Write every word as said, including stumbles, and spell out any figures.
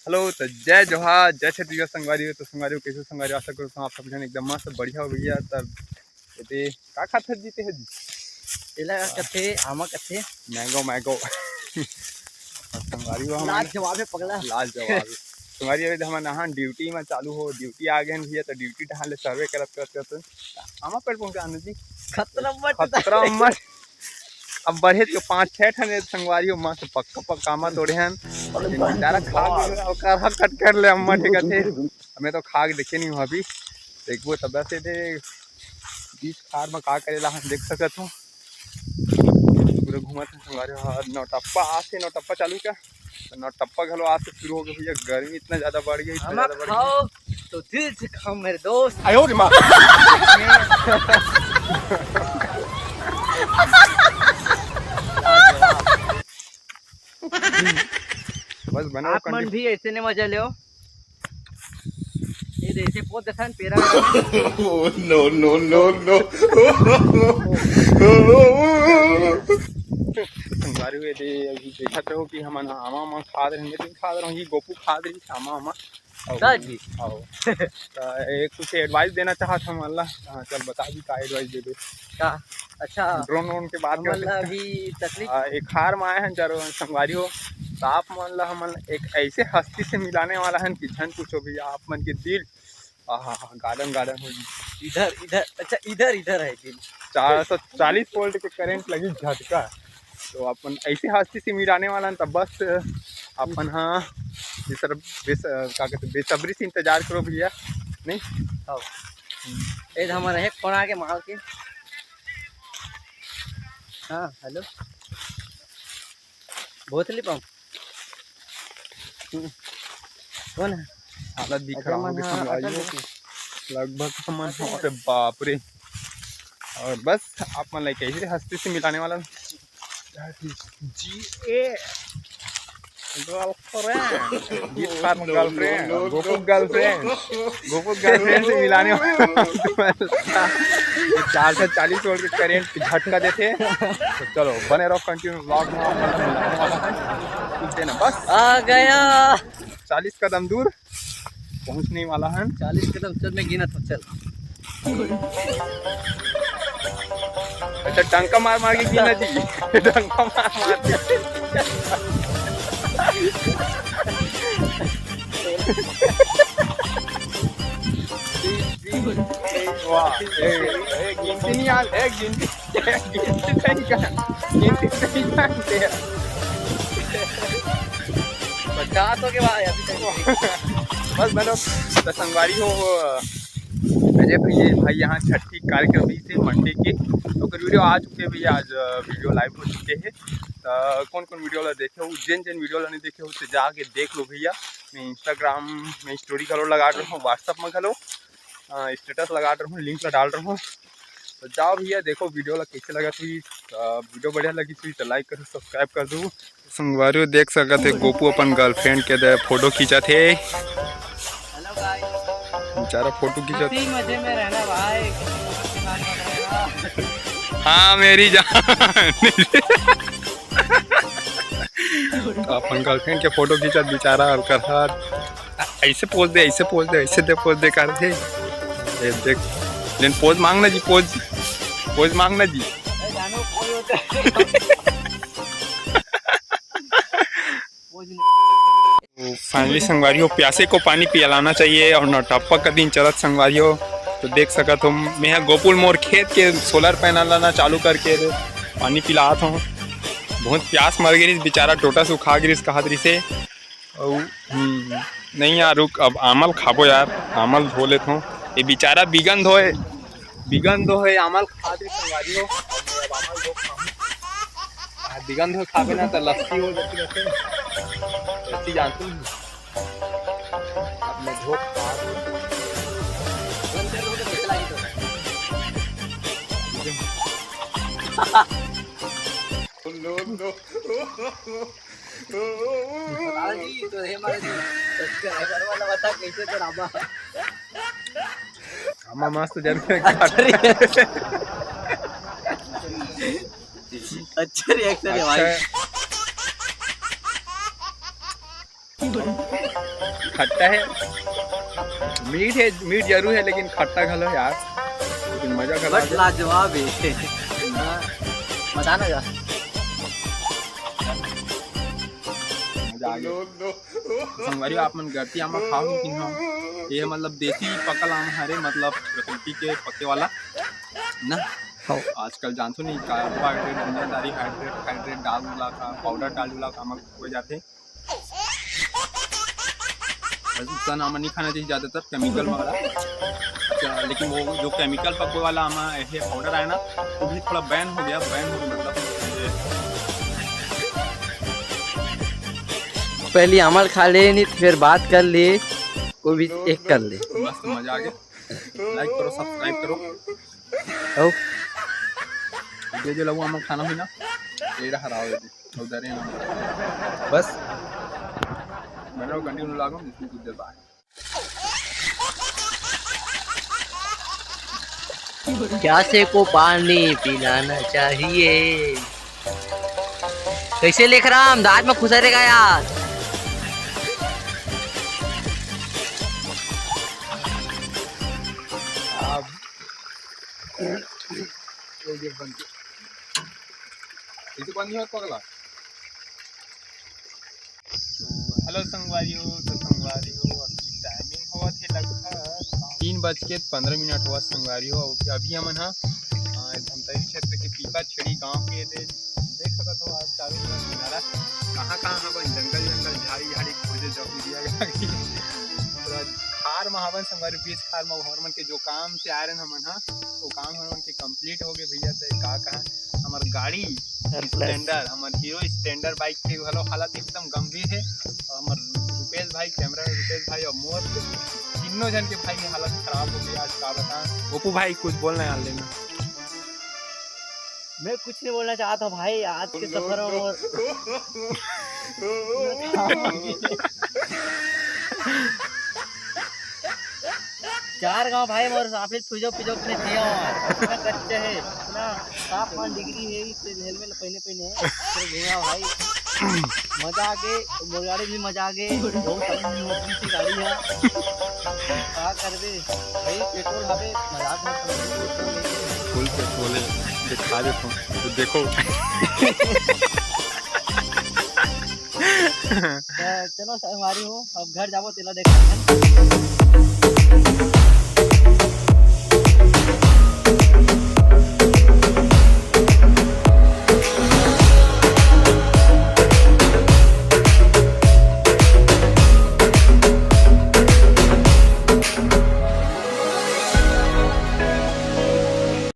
Hello, तो जय जोहार, जय छत्तीसगढ़ संगवारी हो। तो संगवारी हो, कैसे संगवारी हो? आशा करूँ आप सब जन एकदम मस्त बढ़िया हो भैया। तब एदे का खात हस जीते हो जी? एला का कथे? आमा कथे। Mango, mango. संगवारी हो हमन लाजवाब है पगला। लाजवाब। संगवारी हो, हमन नहान ड्यूटी में चालू हो, ड्यूटी आ गए हैं भैया, तो ड्यूटी टहान ले सर्वे करत करत करत आमा पेड़ पहुंचा आनंद जी। खतरा मत खतरा मत। अब बढ़े तो पाँच छह ठन संगवारी हो, मस्त पक्का पक्का आमा तोड़े हन। लेकिन बेचारा खा के ओकर हक कट कर ले अम्मा, ठीक है। हमें तो खा के देखे नहीं हूँ अभी, देखबो तब से दे बीच खार में का करेला हम देख सकत हूँ। पूरा घूमत है संगवारी हो, नौटप्पा आज से नौटप्पा चालू क्या? तो नौटप्पा घलो आज से शुरू हो गया भैया, गर्मी इतना ज्यादा बढ़ गया, इतना ज्यादा बढ़ गया। तो दिल से खाओ मेरे दोस्त। आयो रे माँ। बस बनाओ आप मन भी ऐसे ने मजा लेओ। ये दे, ऐसे पोत देथन पेरा। Oh, no, no, no, no। संगवारी हो, ये दे, अभी देखत रहो कि हमन आमा, आमा खाद रहेंगे, दिन खाद रहो, ये गोपू खाद रही, आमा, आमा। का जी? आओ। तो एक कुछ एडवाइस देना चाहत हम ला। हाँ, चल बता दी का एडवाइस देबे। का? अच्छा, ड्रोन व्रोन के बात हमन करते ला हैं। अभी तकलीफ आ, एक हार में आए हैं चारों संगवारी हो, तो आप मन ला हमन एक ऐसे हस्ती से मिलाने वाला है कि झन पूछो भैया, आप मन के दिल आहा, गार्डन गार्डन हो जी। इधर, इधर, अच्छा, इधर, इधर है दिल। चार सौ चालीस वोल्ट के करंट लगी झटका। तो अपन ऐसे हस्ती से मिलाने वाला है, तो बस अपन हाँ बेसर-, बेस-, का कहते, बेसब्री से इंतजार करो भैया, नहीं? हाँ। ए, तो हमारा है, कौन आके मार के? हाँ, हेलो। बोतली पंप। हम्म। कौन है? हालत दिख अजय रहा मन होगा हाँ, संगवारी अटल हो। लेके। लगभग हमन अटल हो, अरे बाप रे। और बस आप मन लाइक ऐसे हस्ती से मिलाने वाला जी ए गर्लफ्रेंड, गीत खात में girlfriend, Gopu girlfriend, Gopu girlfriend से मिलाने वाला। चार सौ चालीस वोल्ट के करंट झटका देते। तो चलो बने रहो कंटिन्यू व्लॉग में, आप मन से मिलाने वाला है। कुछ देना बस आ गया। चालीस कदम दूर पहुंचने वाला है। चालीस कदम चल, मैं गिनत हूँ, चल। अच्छा, डंका मार मार के गिना जी, डंका मार मार के। वाह, ए, ए, गिनती नहीं यार, ए, गिनती, ए, गिनती नहीं कर, गिनती नहीं जानते हैं। पचास हो गए भाई अभी तक। बस बनो, तो संगवारी हो, अजय भाई, भाई यहाँ छठी कार्यक्रम भी थे मंडी के, तो ओकर वीडियो आ चुके हैं भैया, आज, अ, वीडियो लाइव हो चुके हैं। तो कौन कौन वीडियो ला देखे हो, जेन जेन वीडियो ला नहीं देखे हो, तो जाके देख लो भैया। मैं Instagram में स्टोरी घलो लगा रहा हूँ, WhatsApp में घलो, अ, स्टेटस लगा रहा हूँ, लिंक ला डाल रहा हूँ। तो जाओ भैया, देखो वीडियो ला कैसे लगा थी। अ, वीडियो बढ़िया लगी थी तो लाइक करो, सब्सक्राइब कर दो। संगवारी हो देख सकत हे, गोपू अपन गर्लफ्रेंड के दे फोटो खींचत हे। हेलो गाइस। बेचारा फोटो खींचत। इसी मजे में रहना भाई। हाँ मेरी जान। तो अपन गर्लफ्रेंड के फोटो खींचत बेचारा हल्का सा ऐसे पोज दे, ऐसे पोज दे, ऐसे दे पोज दे कर दे। ये देख, लेकिन पोज मांगना जी, पोज, पोज मांगना जी। फाइनली संगवारी हो, प्यासे को पानी पिलाना चाहिए और नौटप्पा का दिन चलत संगवारी हो। तो देख सकत हो, मैं गोकुल मोर खेत के सोलर पैनल लाना चालू करके पानी पिलात हूँ। बहुत प्यास मर गई बेचारा, टोटा सुखा गिरिस कहत रिसे। अउ, हम्म, नहीं यार, रुक, अब आमल खाबो यार, आमल धो लेत हूँ। ये बेचारा बिगन धोए, बिगन धोए आमल खात रही संगवारी हो। अब आमल धो खाहूँ। आ, बिगन धोए खाबे ना तो लस्सी हो जाती रहते। लस्सी जानते हैं? अब मैं धो खा रही हूँ। No, no। बता जी, तो हे मारे जी, subscriber वाला बता कैसे तो रामा। रामा मस्त जन के अच्छा रे। अच्छा reaction है भाई। अच्छा। खट्टा है, मीठ है, मीठ जरूर है, लेकिन खट्टा घलो यार, लेकिन मजा घलो आ बट गया। लाजवाब है। हाँ, मजा ना जा। मजा आ गया। संगवारी, आप मन गरती आमा खाओ कि नहीं खाओ? ये मतलब देसी पकल आम हरे, मतलब प्रकृति के पके वाला ना। हाँ। आजकल जानथो नहीं, कार्बोहाइड्रेट, दुनियादारी हाइड्रेट, हाइड्रेट डाल उला का, पाउडर डाल उला का आमा हो जाते। वैसे सन आमा नहीं खाना चाहिए ज़्यादातर, केमिकल वाला। अच्छा, लेकिन वो जो केमिकल पकवे वाला आमा है, पाउडर आया ना, वो भी थोड़ा बैन हो गया। बैन हो गया, मतलब, पहली आमा ल खा ले, नहीं तो फिर बात कर ले, वो भी एक कर ले। मस्त मजा आ गया। लाइक करो, सब्सक्राइब करो। ओ। ये जो लघु आमा खाना भी ना, ये रहा, रहा हो। उधर है ना। बस। मैं लोग कंटिन्यू लागो, इसमें कुछ देर बाद। प्यासे को पानी पिलाना चाहिए। कैसे लेख राम, दांत में खुसरेगा यार। अब ये बन के। इसे पानी है पगला। तो हेलो संगवारी हो, तो संगवारी हो, अभी टाइमिंग होवत हे लगभग तीन बज के पंद्रह मिनट होवत संगवारी हो। अभी हमन ह, अ, धमतरी क्षेत्र के पीपा छेड़ी गांव के दे, देख सकत हो आज चारों तरफ नजारा, कहाँ-कहाँ हवन जंगल-जंगल, झाड़ी-झाड़ी खोजे जब मिलिया गया। पूरा खार म हवन संगवारी, बीच खार म हमर मन के जो काम से आए रहन हमन ह, वो काम हमन के कंप्लीट हो गए भैया। तो का कहा, हमर गाड़ी स्प्लेंडर, हमर हीरो स्प्लेंडर बाइक के घलो हालत एकदम गंभीर हे। और हमर रुपेश भाई, कैमरा में रुपेश भाई और मोर, तीनों जन के भाई के हालत खराब हो गई आज, का बताएं। ओपू भाई, कुछ बोलना है यार लेना। मैं कुछ नहीं बोलना चाहता हूँ भाई, आज के सफर में मोर चार गांव भाई मोर साफे फिजो फिजो के जिया, इतना कच्चे है, इतना तापमान डिग्री है, इस हेलमेट पहने पहने है, फिर घूमा भाई, मजा आ गए, मोर गाड़ी भी मजा आ गए, बहुत सारी मोटी सी गाड़ी है, का कर दे भाई, पेट्रोल हवे, मजाक मत करो, पेट्रोल लेके। फुल पेट्रोल है, दिखा देता हूँ, तो देखो। तो चलो संगवारी हो, अब घर जाबो, तेला देखा।